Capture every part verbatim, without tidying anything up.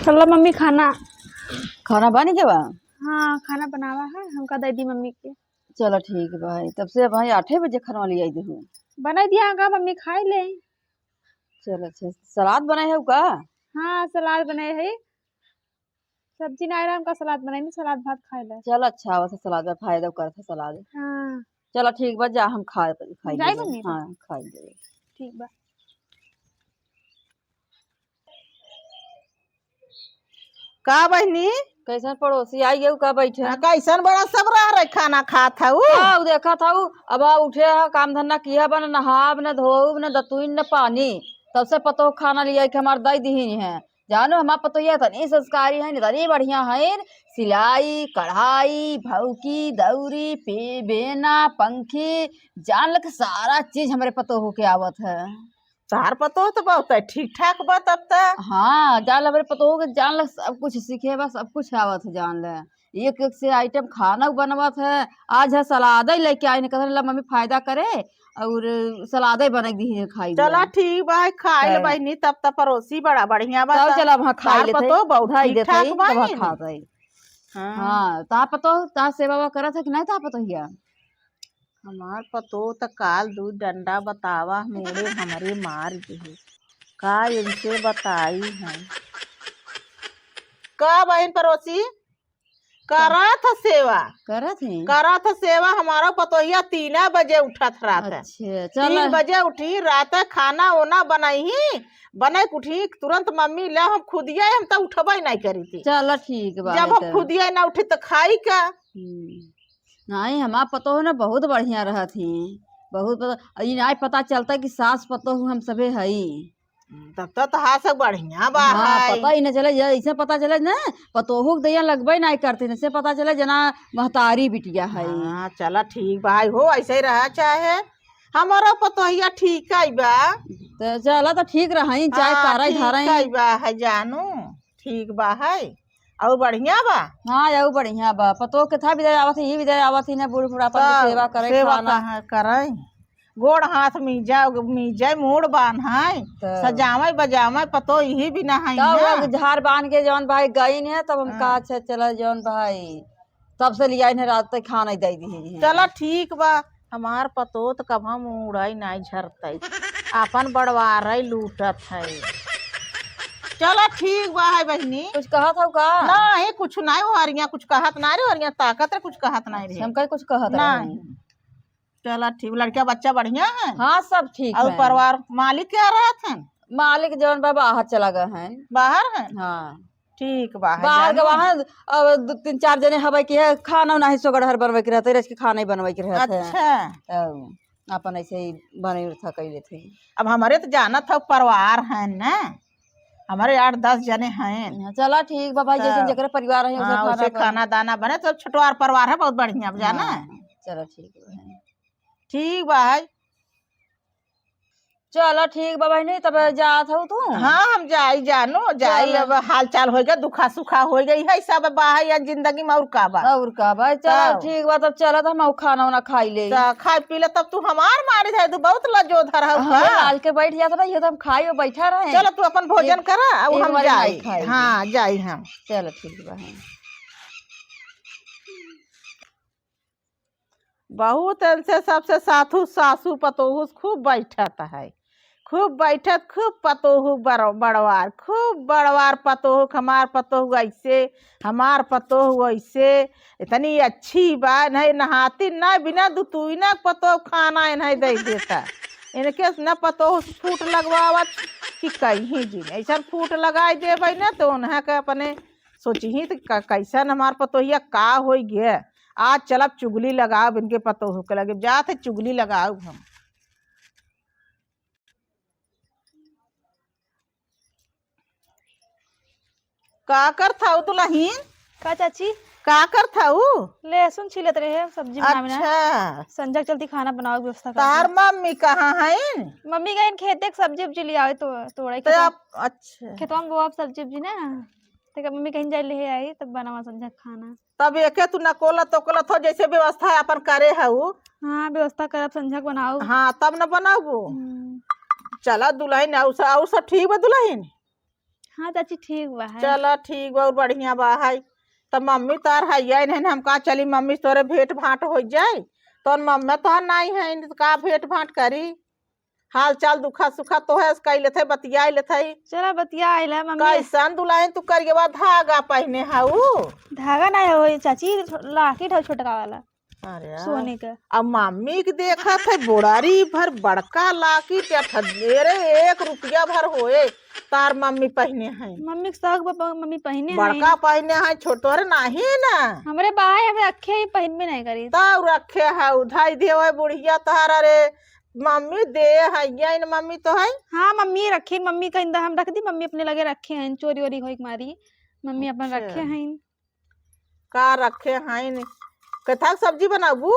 चलो मम्मी, खाना। खाना बन गया बा? हाँ, खाना बनावा है, हमका दे दी मम्मी के। चलो ठीक बा भाई, तब से भाई आठे बजे खाना ले आई देहु। बना दिया का मम्मी, खाई ले। चलो अच्छा, सलाद बनाए हो का? हाँ, सलाद बनाए है। सब्जी ना रहा, हमका सलाद बनाई, सलाद भात खाए ला। चल अच्छा, वैसे सलाद में फायदा करत है सलाद। हाँ। चलो ठीक बा, जा हम खा, खाई जाई लेबे। मम्मी? हाँ, खाई लेबे। ठीक बा। का बहिनी? कैसन पड़ोसी आई गयो का बैठे? हाँ, कैसन बड़ा सब रह रहे खाना खात है उ? का उ देखा था उ? अब आ उठे है, काम धंधा किया बा, न नहाब, न धोब, न दतुइन, न पानी। तब से पतोह खाना लिया के हमार दई दिहिन है। जानो, हमार पतोहिया इतनी संस्कारी है, इतनी बढ़िया है, सिलाई, कढ़ाई, भौकी, दौरी, पे-, बेना, पंखी, जान ल के सारा चीज हमरे पतोह के आवत है। तोहार पतोह तो बहुत है, ठीक ठाक बा तब त। हाँ, जान ल हमरे पतोह के जान ल सब कुछ सीखे बा, सब कुछ आवत है जान ल। एक एक से आइटम खाना बनवत है, आज है सलाद ही लेके आई, कहत रहे, "ला मम्मी फायदा करे।" और सलादे बना के दिही, खाई चला लिया। ठीक बा, खाई ले हाँ। बहिनी, तब त परोसी बड़ा बढ़िया बा तब त। चला, वहाँ खाई तोहार लेते पतोह हैं, बहुत भाई ठीक देते ठाक हैं, बा तब वहाँ ही। खाते हैं। हाँ। हाँ, तोहार पतोह, तोहार सेवा वेवा करत है कि नहीं तोहार पतोहिया? हमार पतोह त काल दू डंडा बतावा, मोड़े हमरे मार दिहे। का इनसे बताई हम? का बहिन परोसी? करत ह सेवा। करत है? करत ह सेवा। हमारा पतोहिया तीन बजे उठत रात है। अच्छा, चल। तीन बजे उठी, रात है खाना ओना बनइही, बने के उठी, तुरंत मम्मी ले हम खुदिया, हम त उठबे नहीं करी थी। चल ठीक बा, जब है हम तो। खुदिया ना उठी त खाई का? हम्म। नहीं, हमार पतोह ना बहुत बढ़िया रहत ही, बहुत पता, ई नहीं पता चलता कि सास पतोह हम सभे हई। तब तो तोहार सब बढ़िया बा हाँ, है। पता ही न चले, ये ऐसे पता चले ना, पतोहू के दैया लगबे नहीं करते, ऐसे पता चले जना महतारी बिटिया है। हाँ, चला ठीक बा है हो, ऐसे ही रहा चाहे। हमारा पतोहिया ठीक है बा। तो चला तो ठीक रही, चाहे हाँ, तारा ही ठीक धारा ही। है बा है जानू, ठीक बा है। और बढ़िया बा? हाँ, और बढ़िया बा। पतोह के था विदाई आवत ही, ये विदाई आवत ही ना, बूढ़ बुढ़ापा के तो सेवा करे, सेवा खाना। कहाँ करे? गोड़ हाथ मीजा, मीजे, मूड़ बान्हे, तो। सजावे बजावे, पतोह यही बिना है तब ना। वो झार बांध के जौन भाई गई ने, तब हम हाँ। कहा, "अच्छा, चला जौन भाई, तब से लिया इन्हें रात तक खाना ही दे दी है।" चला ठीक बा, हमार पतोह त कभा मूड़ा ही नहीं झरतई, आपन बड़वार है लूटत है। चला ठीक बा है बहिनी। कुछ कहत हौ का? नहीं, कुछ नहीं, वो हरिया कुछ कहत नहीं रे, हरिया ताकत रे, कुछ कहत नहीं रे। हम कहीं कुछ कहत नहीं। रहे। चला ठीक, लड़का बच्चा बढ़िया है? हाँ, सब ठीक और है। परिवार मालिक क्या रहत हैं? मालिक जौन बा बाहर चला गए हैं। बाहर हैं? हाँ। ठीक बा, है बाहर जानू। गवा है, अब दो तीन चार जने हवे कि है, खाना उना ही सोगड़हर बनवे के रहते, रच के खाना ही बनवे के रहते हैं। अच्छा। तब अपन ऐसे ही बने उठा कर लेते हैं। अब हमारे तो जानत हो परिवार है ना, हमारे आठ दस जने हैं। हाँ, चला ठीक बा भाई, तो जैसे जेकरे परिवार है, उसे हाँ, खाना उसे बन- खाना दाना बने, तो छोटवार परिवार है, बहुत बढ़िया, अब जाना है। हाँ, चला ठीक बा। ठीक बा है। चलो ठीक बा बहिनी, तब जात हऊ तू? हाँ, हम जाई जानू, जाई, चलो। अब हाल चाल होइगा, दुखा सुखा होइगा, इहे सब बा है या जिंदगी में, और का बा? और का बा? चलो तब। ठीक बा, तब चलत हम खाना उना खाई ले। त खाई पी ले, तब तू हमार मारी जाए, तू बहुत लजो धर हऊ हमें का? लाल के बैठ जात रही, तो हम खाई और बैठा रहे। चलो तू अपन भोजन एक, करा, अब एक हम बारी जाई। नहीं खाई। हाँ, जाई हम। चलो ठीक बा, हाँ। बहुत इनसे सबसे साथू सासू पतोहू खूब बैठत है, खूब बैठत, खूब पतोहू बड़-, बड़वार, खूब बड़वार पतोहू, हमार पतोहू ऐसे, हमार पतोहू ऐसे, इतनी अच्छी बा, नहीं नहाती ना, बिना दुतुइना पतोहू खाना इन्हें दे देता। इनके न पतोहू फूट लगवावत कि कहीं जी, ऐसा फूट लगाई देबै ना तो उन्हें के अपने सोचिही त क-, कैसन हमार पतोहिया का होई गे। आज चलब चुगली लगाउब इनके पतोहू के लगे, जात है चुगली लगाउब हम। का करत हऊ दुलहिन? का चाची? का करत हऊ? लहसुन छीलत रहे, सब्जी बनावे ना। अच्छा। संझा के चलती खाना बनावे के व्यवस्था तार करत हई। मम्मी कहाँ हईन? मम्मी गईन खेते के सब्जी उब्जी लियावे तो तोड़े तो खेतवा। आप, अच्छा। खेतवा में बोआब सब्जी उब्जी ना। तेका मम्मी कहीं जाए ले आई, तब बनावा संझा खाना। तब एके तू नकोलत तोकोलत हो, जैसे व्यवस्था अपन करे हऊ। हाँ, व्यवस्था करब, संझा के बनाऊ। हाँ, तब न बनाबू। हम्म। चला दुलहिन, अउर स-, अउर सब ठीक बा दुलहिन? हाँ चाची, ठीक बा है। चला ठीक बा, अउर बढ़िया बा है। त मम्मी तार हइया नहीं, हम कहा चली मम्मी से तोरे भेंट भांट होइ जाए। तोर मम्मी तोहार नाहीं है, त का भेंट भांट करी? हाल चाल दुखा सुखा तोहे से कइ लेत है, बतियाइ लेत है। चला बतियाइ ले मम्मी। कइसन दुलहिन तू करियवा धागा पहिने हऊ? धागा नाहीं होइ चाची, लाकिट है छोटका वाला। अरे यार। सोने का। अब मम्मी के देखत है, बोड़ारी भर बड़का लाकिट, या ठ-, अरे एक रुपया भर होए, तार मम्मी पहिने हैं। मम्मी के शौक बा, मम्मी पहिने हैं। बड़का पहिने हैं, छोट तोहरे नाहीं ना। हमरे बा है, हमरे रखे ही पहिनबे नाहीं करी। तब रखे है, उधाई देवे बुढ़िया तोहार, अरे मम्मी दे है, ये न मम्मी तो है। हाँ मम्मी रखे, मम्मी कहीं हम रख दी, मम्मी अपने लगे रखे हैं, चोरी वोरी होई के मारी, मम्मी अपन अच्छा। रखे हैं। का रखे हइन? कथाक सब्जी बनाबू?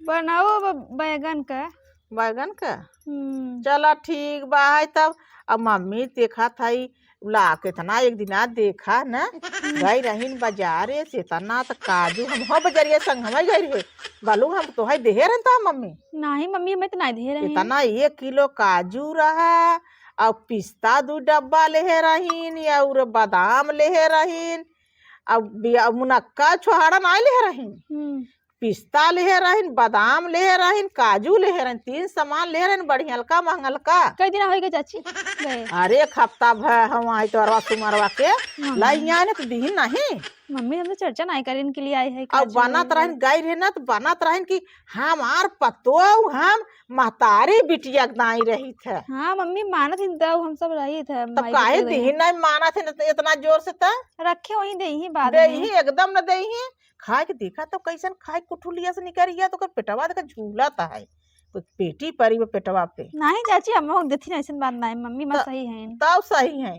बनाओ ब-, बैगन का। बैगन का? हम्म। चला ठीक बा, है तब। अब मम्मी देखा था ई ला, कितना एक दिना देखा न, हम्म। गई रहीन बाजारे से, तना त काजू, हम हो बजरिया संग हम गई रहे, बालू हम तोहे देहे रहन त मम्मी। नहीं मम्मी, हमें तो नहीं देहे रही। इतना एक किलो काजू रहा, और पिस्ता दू डब्बा लेहे रहीन, और बादाम लेहे रहीन, अब बिया-, मुनक्का छोहाड़ा नाई लेहे रहीन, हम्म। पिस्ता लेहे रहीन, बादाम लेहे रहीन, काजू लेहे रहीन, तीन सामान लेहे रहीन, बढ़ियलका महंगलका। कई दिन होई गए चाची गए? अरे, एक हफ्ता भर हम आई तोरवा सुमरवा के हाँ। लाई यहाँ ने तो दीहिन नहीं। मम्मी, हम तो चर्चा नहीं करे इनके लिए आई है, अब काजू बनत है। रहीन, गई रहे ना, तो बनत रहीन कि हमार पतोह हम महतारी बिटिया के दाई रही थे। हाँ मम्मी, मानत हिन तब हम सब रही थे, तब माई काहे बिटिया दीहिन नहीं मानत हिन इतना जोर से त? रखे वहीं दे ही बाद दे में। ही, एकदम न दे ही। खाए के देखा तो कैसन खाए कुठुलिया से निकल गया, तो ओकर पेटवा देखा झूलत है, तो पेटी परी वो पेटवा पे। नहीं चाची, हम लोग देती नहीं, ऐसन बात नहीं, मम्मी माँ त-, सही है। तब सही है,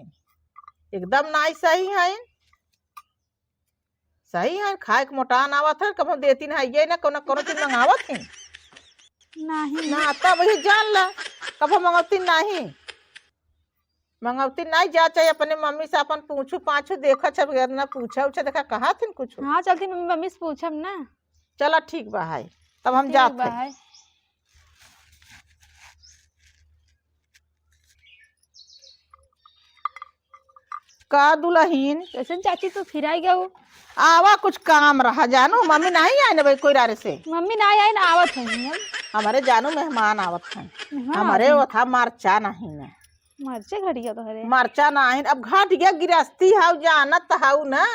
एकदम नाई सही है, सही है। खाए के मोटान आवत है, कभो देती नहीं, ये ना कोनो कोनो चीज मंगावत है। नहीं। ना, तब वही जान ला, कभो मंगौती नहीं। मंगौती नहीं जा चाहे अपने मम्मी से अपन पूछू पाछू, देखा छब ना पूछा उछा, देखा कहा थिन कुछ। हाँ, चलती मम्मी, मम्मी से पूछब ना। चला ठीक बा है, तब हम ठीक जात बा हई। है। का दुलहिन? कैसन चाची तू फिराई गऊ? आवा कुछ काम रहा जानू, मम्मी नहीं आए न भाई कोई रारे से। मम्मी नहीं आए ना, आवत है हम। हमारे जानू मेहमान आवत हैं। मेहमान हमारे आवत हैं। वो था मरचा नहीं न। मरचे घटिया तो हरे। मरचा नाहिन, अब घटिया गिरस्ती हौ, जानत हौ ना।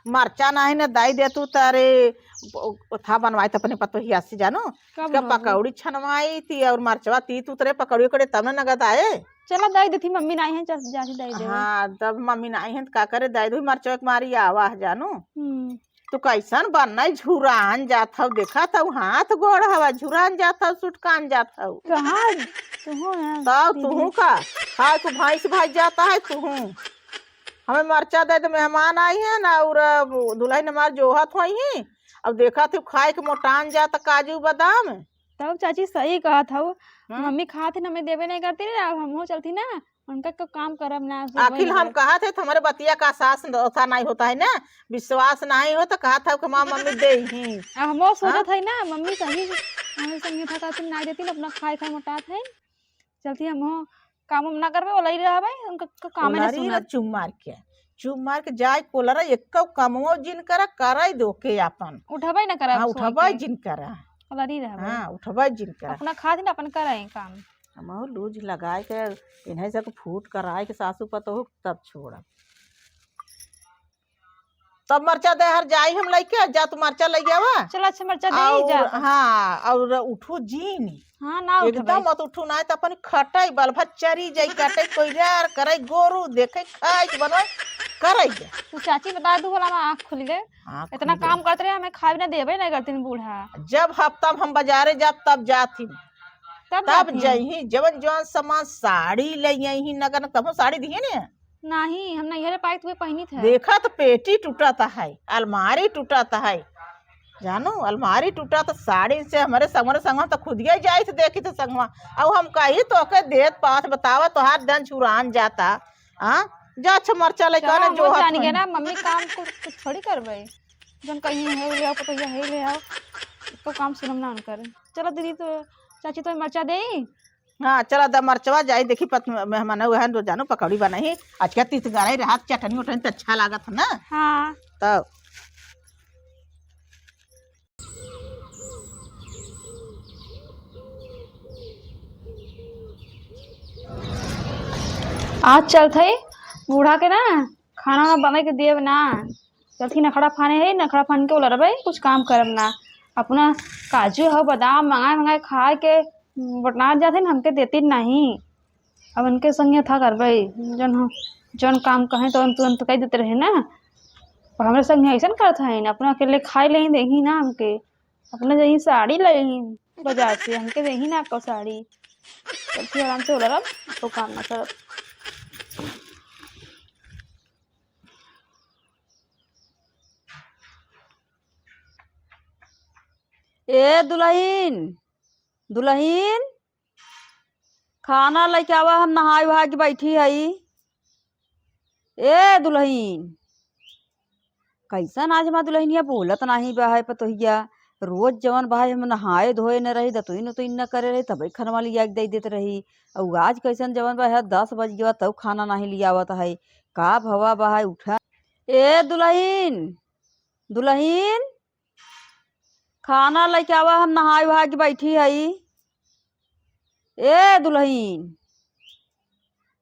मरचा नाहिन, दाई दे तू तारे, ओ, ओ, था बनवाई त अपने पतोहिया से जानू। कब का बनवाई? पकौड़ी छनवाई थी और मरचवा तीत उतरे, पकौड़ी उकड़े तब ना नगद आए। चला दाई देती, मम्मी नाई है, चल जाती दाई दे। हाँ, तब मम्मी नाई है त का करे, दाई दे मरचवा के मारी आवा है जानू। हम्म। तू कैसन बनई झुरान जात हौ, देखत हौ हाथ गोड़ हवा झुरान जात हौ, सुटकान जात हौ। कहाँ तुहूँ है तब दीदी? तुहूँ का? हाय, तू भैंस भाई जाता है तुहूँ। हमें मरचा दे दे, मेहमान आई है ना, और अब दुलहिन हमार जोहत होई ही। अब देखत हौ खाए के मोटान जात काजू बादाम। तब चाची सही कहत हौ, हाँ। मम्मी खात ही हमें देवे नहीं करती ना, अब हमहूँ चलती ना। उनका तो काम करब ना, से आखिर वही हम करब। कहत है, तुम्हारे बतिया का सास न-, ओथा नहीं होता है ना, विश्वास नहीं हो तो कहत है कि माँ मम्मी दे ही। अब हमहू सोचत हाँ? है ना, मम्मी सही, मम्मी सही था, कहती ना देती ना, अपना खाए खाए मोटात है, चलती हमहू काम उम ना करबे, ओलई रहबे, उनका क-, काम है ना ओलरी सुनत। चुप मार के, चुप मार के जाए कोलरा, एको कमवो जिन करा, कराई दो के आपन। उठबे ना करब हाँ, सोई उठबे के। जिन करा। ओलरी रहबे। हाँ, उठबे जिन करा। अपना खात ना अपन करे काम। हमहू लूज लगाए के, इन्हें से फूट कराए के सासू पतोहू तब छोड़ब। तब मरचा दे हर जाई हम लइके, जा तू मरचा लइ आवा। चल अच्छा मरचा दे ही और, जा। हाँ, और उठू जीन। हाँ, ना उठबे। एकदम मत उठू, ना त अपन खटई बल भर चरी जाई, कटई कोई यार करई, गोरू देखई, खाई के बनवाई, करई जा। तू चाची बता दू, बोला, हमार आँख खुल गए। आँख इतना खुल गए। काम करत रहे, हमें खाए ना देबे ना करतीन बूढ़ा। जब हफ्ता में हम बाजारे जाब, तब जात ही। तब तब जाती। जइही, जवन जवन सामान, साड़ी ले अइही, नगर कभो साड़ी दिहे ने? नहीं, हम नहीं हरे पाई, तुहे पहिनी थे। देखा त पेटी टूटत है, अलमारी टूटत है, जानू, अलमारी टूटत, साड़ी से हमरे संगवा, संगवा त खुदिया जाई थे देखी थे संगवा। अब हम कही तोके देत पात बतावा, तोहार दन छुरान जाता। हाँ, जा अच्छा मरचा लेके चला, आने हम जो हाथ जान में। गया ना, मम्मी काम को कुछ थोड़ी करबे। जन कहीं है ले आओ, पतोहिया है ले आओ, तो काम सुनम ना उनकर। चलो दीदी, तो चाची तो मरचा दे, हाँ, चला दा मरचवा जाई, देखी पत-, मेहमान हुआ है, दो जानो पकौड़ी बनाई। आज का तीत गरई रहत, चटनी उटनी त अच्छा लागत है ना। हाँ। तब। आज चलत हई बूढ़ा के ना खाना ना बने के देब ना। चलत ही नखड़ा फाने है, नखड़ा फान के उलरबे, कुछ काम करब ना। अपना काजू हौ, बादाम मंगाए मंगाए खाए के बटनार जात है, हमके देती नहीं। अब उनके संगे था करबे, जौन हम, जौन काम कहें तो तुरंत कह देते रहे ना। अब हमरे संगे ऐसन करत है, अपना अकेले खाए ले ही देही ना हमके। अपने जही साड़ी लाई बाजार से, हमके देही ना आपका साड़ी। तब फिर आराम से उलरब, तो काम ना करब। ए दुलहिन, दुलहिन, खाना लइके आवा, हम नहाए वहाए के बैठी हई। ए दुलहिन, कैसन आज हमार दुलहिनिया बोलत नाही बा है पतोहिया। रोज जवन बा है हम नहाए धोए न रही, दतुइन उतुइन न करे रही, तबे खनवा लिया के दे देत रही। अउ आज कैसन जवन बा है दस बज गवा तब खाना नाही लियावत है। का भवा बा है उठा। ए दुलहिन, दुलहिन, खाना लइके आवा, हम नहाए वहाए के बैठी हई। ए दुलहिन,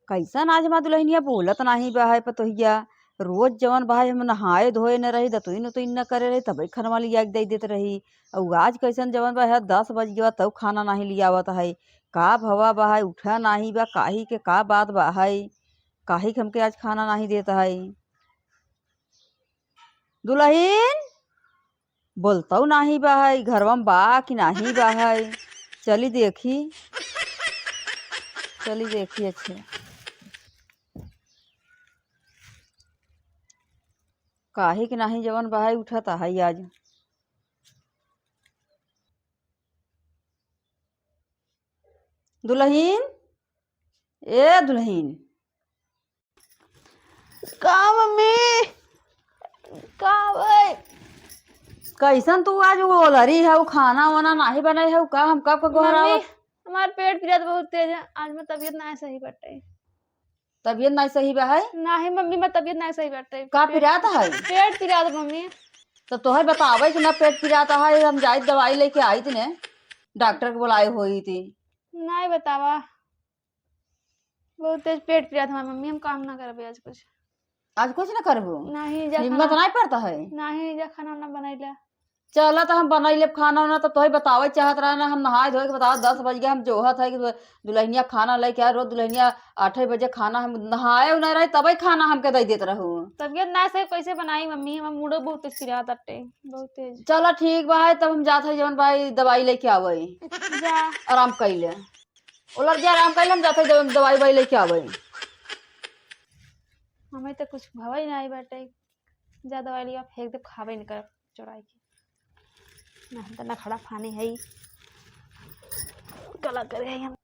कैसन आज हमार दुलहिनिया बोलत नाही बा है पतोहिया। रोज जवन बा है हम नहाए धोए न रही, दतुइन उतुइन न करे रही, तबे खनवा लिया के दे देत रही। अउ आज कैसन जवन बा है दस बज गवा तब खाना नाही लियावत है। का भवा बा है उठा नाही बा, काहे के का बात बा है, काहे के हमके आज खाना नाही देत है। दुलहिन, बोलतौ नाही बा है, घरवा में बा कि नाही बा है। चली देखी, चली देखी। अच्छा, काहे कि नाही जवन बा है उठत है आज। दुलहिन, ए दुलहिन। का मम्मी? का भाई? कैसन तू आज वो लरी है, वो खाना वाना नाही बनाई है, का हम कब के गोहरावत? मम्मी, हमार पेट पिरात बहुत तेज है, आज मैं तबीयत नाही सही बाटे। तबीयत नाही सही बा है? नाही मम्मी, मैं तबीयत नाही सही बाटे। का पेट पिरात है? पेट पिरात मम्मी। तो तोहे बतावे कि ना पेट पिरात है, हम जाइत दवाई लेके आइत ने, डॉक्टर के बुलाए होई थी। नाही बतावा, बहुत तेज पेट पिरात हमार मम्मी, हम काम ना करबे आज कुछ। आज कुछ ना करबो? नाही जा हिम्मत खाना, नाही पड़ता है? नाही जा खाना वाना बनाइला। चला तो हम बनाई लेब खाना वाना, तो तोहे बतावे चाहत रहा ना, हम नहाए धोए के बतावा दस बज गए, हम जोहत है कि दुलहिनिया खाना लेके आए, रोज दुलहिनिया आठे बजे खाना हम नहाए उनाए रहे तबे खाना हमके दे देत रहू। तबीयत ना सही कैसे बनाई मम्मी, हमार मूडो बहुत तेज पिरात अटे, बहुत तेज। चला ठीक बा है, तब हम जात है जवन भाई दवाई लेके आवे। जा। आराम कैले। ओलर जा आराम कैले, हम जात है दव-, दवाई वाई लेके आवे। हमें तो कुछ भवा ही नाही बाटे। जा दवाई लिया, फेंक दे, खाबे नहीं करब चोराई के। ना हम तो नखड़ा फानी है, गला करे है हम।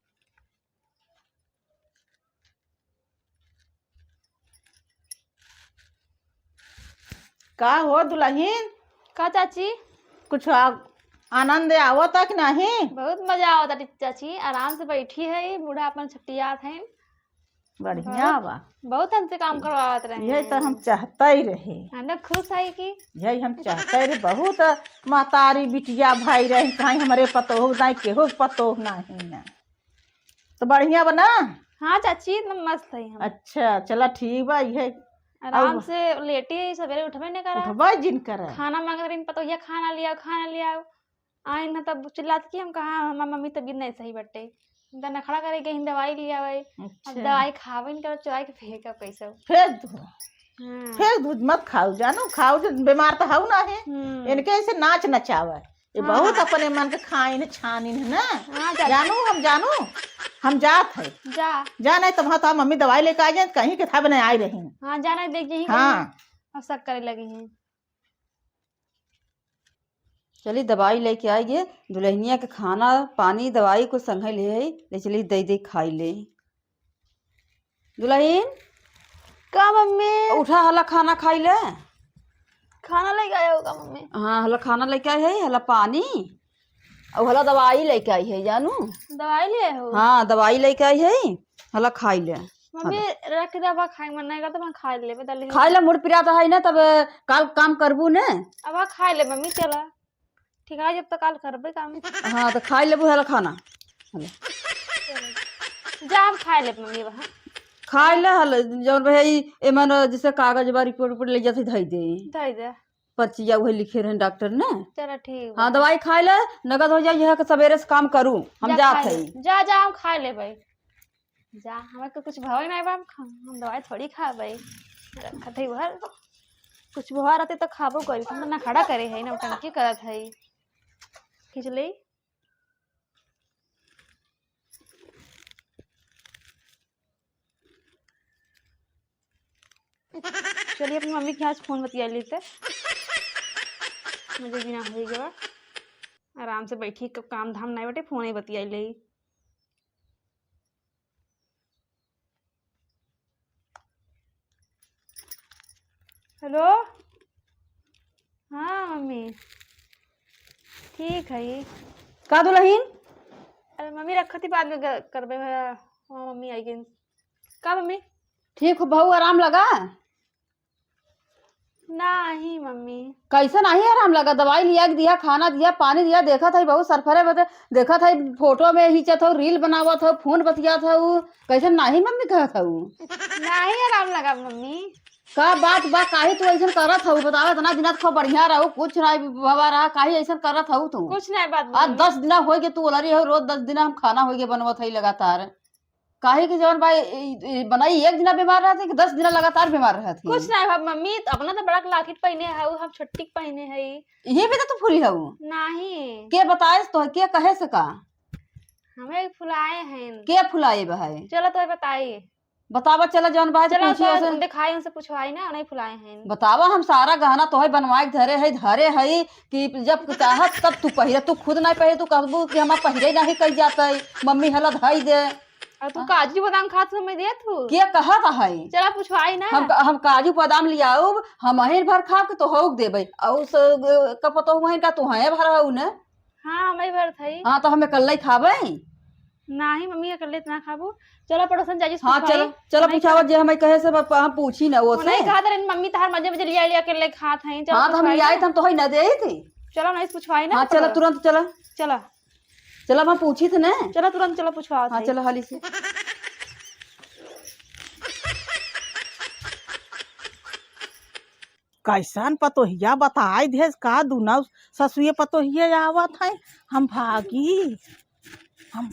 का हो दुलहिन? का चाची? कुछ आ-, आनंद आवता कि नाही? बहुत मजा आवता चाची, आराम से बैठी है, बूढ़ा अपन छटियात है। बढ़िया बहुत, बा। बहुत हमसे काम करवावत रहे यही हैं। तो हम चाहते ही रहे। हम लोग खुश है कि यही हम चाहते रहे। बहुत महतारी बिटिया भाई रहे, कहीं हमरे पतोह नाही, केहू पतोह नाही ना। तो बढ़िया बा ना? हाँ चाची, एकदम मस्त है हम। अच्छा, चला ठीक बा, यही आराम अब से लेटी है, सवेरे उठबे नहीं करा। उठबे जिन करा। खाना मांगत रही पतोहिया, "खाना लियाओ, खाना लियाओ।" आइन ह तब चिल्लात कि हम कहा, "हमार मम्मी तबीयत नहीं सही बटे।" त नखड़ा करे गई दवाई लियावे। अब अच्छा। दवाई खावे न कर चुराई के फेंक कैसे? फेंक दो। हाँ। फेंक दो, मत खाओ, जानो, खाओ जो बीमार तो हाउ ना है। हम्म। इनके ऐसे नाच नचावे। ये हाँ। बहुत अपने मन के खाइन छानिन है ना। हाँ, जा। जानो, हम जानो, हम जात है। जा। जा नहीं तो वहाँ तो मम्मी दवाई लेके आ जाए, कहीं के था बने आई रही। हाँ, जा नहीं देख यही हाँ। कहीं अब शक करे लगी हैं। चली दवाई लेके आई गे, दुलहिनिया के खाना, पानी, दवाई कुछ संगे ले आई, ले चली दे दे खाई ले। दुलहिन, का मम्मी? उठा, हला खाना खाई ले। खाना लेके आया होगा मम्मी। हाँ, हला खाना लेके आई है, हला पानी। अउ हला दवाई लइके आई है जानू। दवाई ले हो? हाँ, दवाई लइके आई है, हला खाइ ले। मम्मी, हला। रख दे, अब खाए मन नहीं करता, मैं खा लेबे, दले खाइ ले, मुड़ पिरात है ना, तब काल काम करबू ने। अब खा ले मम्मी, चला। ठीक है, जब तक काल करबे काम। हाँ, तो खाइ लेबू, हला खाना। हला। जा, हम खाइ लेब मम्मी, वहाँ। खाइ ले, हला, जौन भाई, एमन जैसे कागज बा, रिपोर्ट उपोर्ट ले जाते, धइ दे। धइ दे। पर्चिया उहे लिखे रहन डॉक्टर ने। चला ठीक बा। हाँ, दवाई खाइ ले, नगद होइ जाई, यह के सबेरे से काम करू, हम जा जात खाइ ले। हई। जा, जा, हम खाइ लेबे। जा, हमें तो कुछ भावे नहीं बा, हम खा-, हम दवाई थोड़ी खाबे। रखत हई भर, कुछ भवा रहते तो खाबो करी, हम तो ना खड़ा करे है, ना टंकी करत है। खींच ले। चलिए, अपनी मम्मी के यहाँ से फोन बतिया लेते। मुझे बिना होई गवा। आराम से बैठी, क-, काम धाम नहीं बटे, फोन ही बतिया ले। हेलो। हाँ, मम्मी। ठीक है। का दुलहिन? अरे, मम्मी, रखत ही बाद में ग-, करबे, हाँ, मम्मी आई गई। का मम्मी? ठीक हो बहू, आराम लगा? नाही मम्मी। कैसे नाही आराम लगा? दवाई लिया के दिया, खाना दिया, पानी दिया, देखत है बहू सरफरे बदे, देखत है फोटो में खींचत हो, रील बनावत हो, फोन बतियात हो, कैसे नाही मम्मी कहत हो? नाही आराम लगा मम्मी। का बात बा, काहे तू ऐसन करत हो? बतावा, इतना दिना खूब बढ़िया रहो, कुछ नाही भवा रहा, काहे ऐसन करत हो तू? कुछ नाही बात आज मम्मी। दस दिना होइगे तू ओलरी हो, रोज दस दिना हम खाना होइगे बनवत है लगातार। काहे कि जौन बा, ए, ए, बनाई एक दिना बीमार रहत है कि दस दिना लगातार बीमार रहत है? कुछ नाही बा मम्मी, त अपना तो बड़ा लाकिट पहिने है, हम छोटी पहिने है। इहे भी तो तू फूली हऊ। नाही। के बताए तो, के कहे से का? हमें फुलाए हैं। के फुलाए बा है? चलो तो बताई। बतावा, चला जौन बा है तो चलो पूछी तो ओसे। दिखाई, उनसे पूछवाई ना, नहीं फुलाए हैं। बतावा, हम सारा गहना तोहे बनवाए के धरे है, धरे है कि जब चाहत तब तू पहिरे, तू खुद नहीं पहिरे, तू कहबू कि हमार पहिरे नहीं कही जाता है, मम्मी हला धई दे। और तू हाँ। काजू बादाम खात समय देत हो? के कहत है? चला पूछवाई ना। हम, हम काजू बादाम लियाउब, हम अहिन भर खाब के तोहउक देबे। और स-, ग-, कपतोह वहीं का तोहे भर हऊ न? हाँ, हमें भर थई। हाँ, तो हमें कल्ले खाबे? नाही मम्मी, अकेले इतना खाबू। चलो पड़ोसन जाजी से हाँ, पूछवाई। चलो, चलो नहीं पूछावा खा- जे हमें कहे से ब-, हम पूछी ना वो वो से। नहीं कहा था मम्मी तहार मजे मजे लिया लिया अकेले खात हैं। चलो हाँ, तो हम पूछवाई लियाई ना। तो हम तोहे न देई थी। चलो नहीं पूछवाई ना हाँ, चलो पड़ोसन। तुरंत चलो। चलो। चलो, हम पूछी थे ना। चलो, तुरंत चलो, पूछवाओ हाँ, सही। चलो, हाली से। कैसन पतोहिया बताई देस का, दुनो ससुए पतोहिए आवत हैं, हम भागी, हम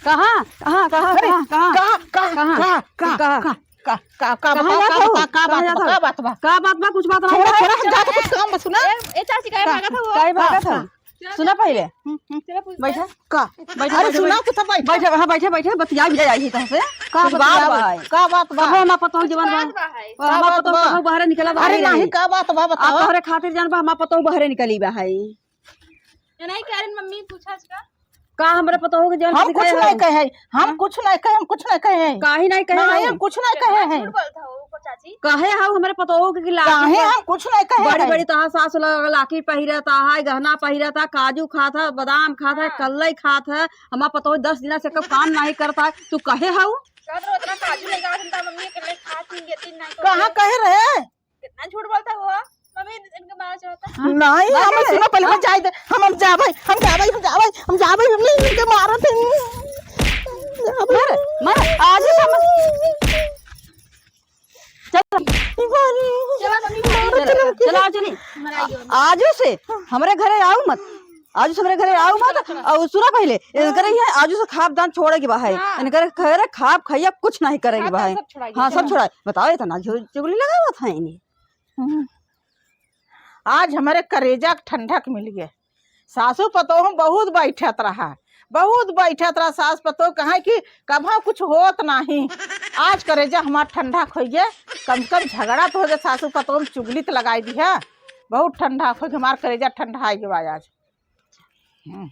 कहाँ? कहाँ? कहाँ? अरे, कहाँ? कहाँ? का, का, कहाँ? का, का, कहाँ? का, का, का, का कहाँ बताओ, जात का हो? बता, का कहाँ बात जात बा, हो? का बात बा? का बात बा? कुछ बात नहीं छोड़ा, है? छोड़ा, हम जाते कुछ काम बा, सुना? ए, ए, चाची, काहे का? भागत हो? काहे भागत हो? का? सुना पहिले। हम्म, हम्म। चलो, पूछ बैठा। ले। का? बैठा, अरे, बैठा, सुना बैठा। तो, तब बैठा। बैठा, हाँ, बैठा, बैठा, बतिया भी जाई तहसे। का कुछ बात बतियावे? बा है। का बात बा? कबो ना पतोह कुछ जवान बा। बात बा है। ओ, का हमार बात पतोह बा? कबो बाहरे निकला बा अरे, है। नहीं, का बात बा, आ बतावा। तोहरे खातिर जान बा, हमार पतोह बाहरे निकली बा है। ये नहीं कह रहे, मम्मी पूछा इसका। का हमरे पतोह के जवन हम कुछ सिखाए नहीं हो? कहे, हम हाँ? कुछ नहीं कहे, हम कुछ नहीं कहे। काहे नहीं कहे नहीं, हो? हम कुछ नहीं कहे कितना हैं। झूठ बोलता हो ऊपर चाची। काहे हो हमरे पतोह के लाठी काहे पर हम कुछ नहीं कहे बड़ी हैं। बड़ी तहा सास ला-, लाठी पहिरत है, गहना पहिरत है, काजू खात है, बादाम खात है, हाँ। कल्लई खात है। हमार पतोह दस दिना से कब काम नहीं करता है, तू कहे हो? कहत रहो, इतना काजू लेके आवत हन, त मम्मी अकेले खात ही, ये तीन नहीं कहाँ करते। कहे रहे? कितना झूठ बोलता है वो, मम्मी इनके मारा चाहता है। हाँ? नहीं, बात हमें है। सुनो, पहले हम हाँ? जाए दे, हम, हम जाबे, हम जाबे, हम जाबे, हम जाबे, हम नहीं, इनके मारा थे। मार, मार, आज ही समझ। चल। चला, मम्मी, चला, चला, चला, चली। मराई गयो। आजो से हमरे घरे आऊ मत, आजो से हमरे घरे आऊ मत। चला, चला। और सुना पहले, इनकरे हाँ। ये आजो से खाब दान छोड़े के बा है। हाँ। इनकरे घरे खाब खैया कुछ नहीं करे के खाब बा है। सब छोड़ा हाँ, गया। सब छोड़ा। बताओ, इतना झो-, चुगली लगावत है इन्हें। हम्म। आज हमरे करेजा के ठंडक मिल गए। सासू पतोह बहुत बैठत रहा, बहुत बैठत रहा सास पतोह, कहा कि कभा कुछ होत नाही। आज करेजा हमार ठंडा खोइए, कम से कम झगड़ा तो हो गए, सासू पतोह में चुगली तो लगाई दी है, बहुत ठंडा खोइए, हमार करेजा ठंडा आई गवा आज। हम्म।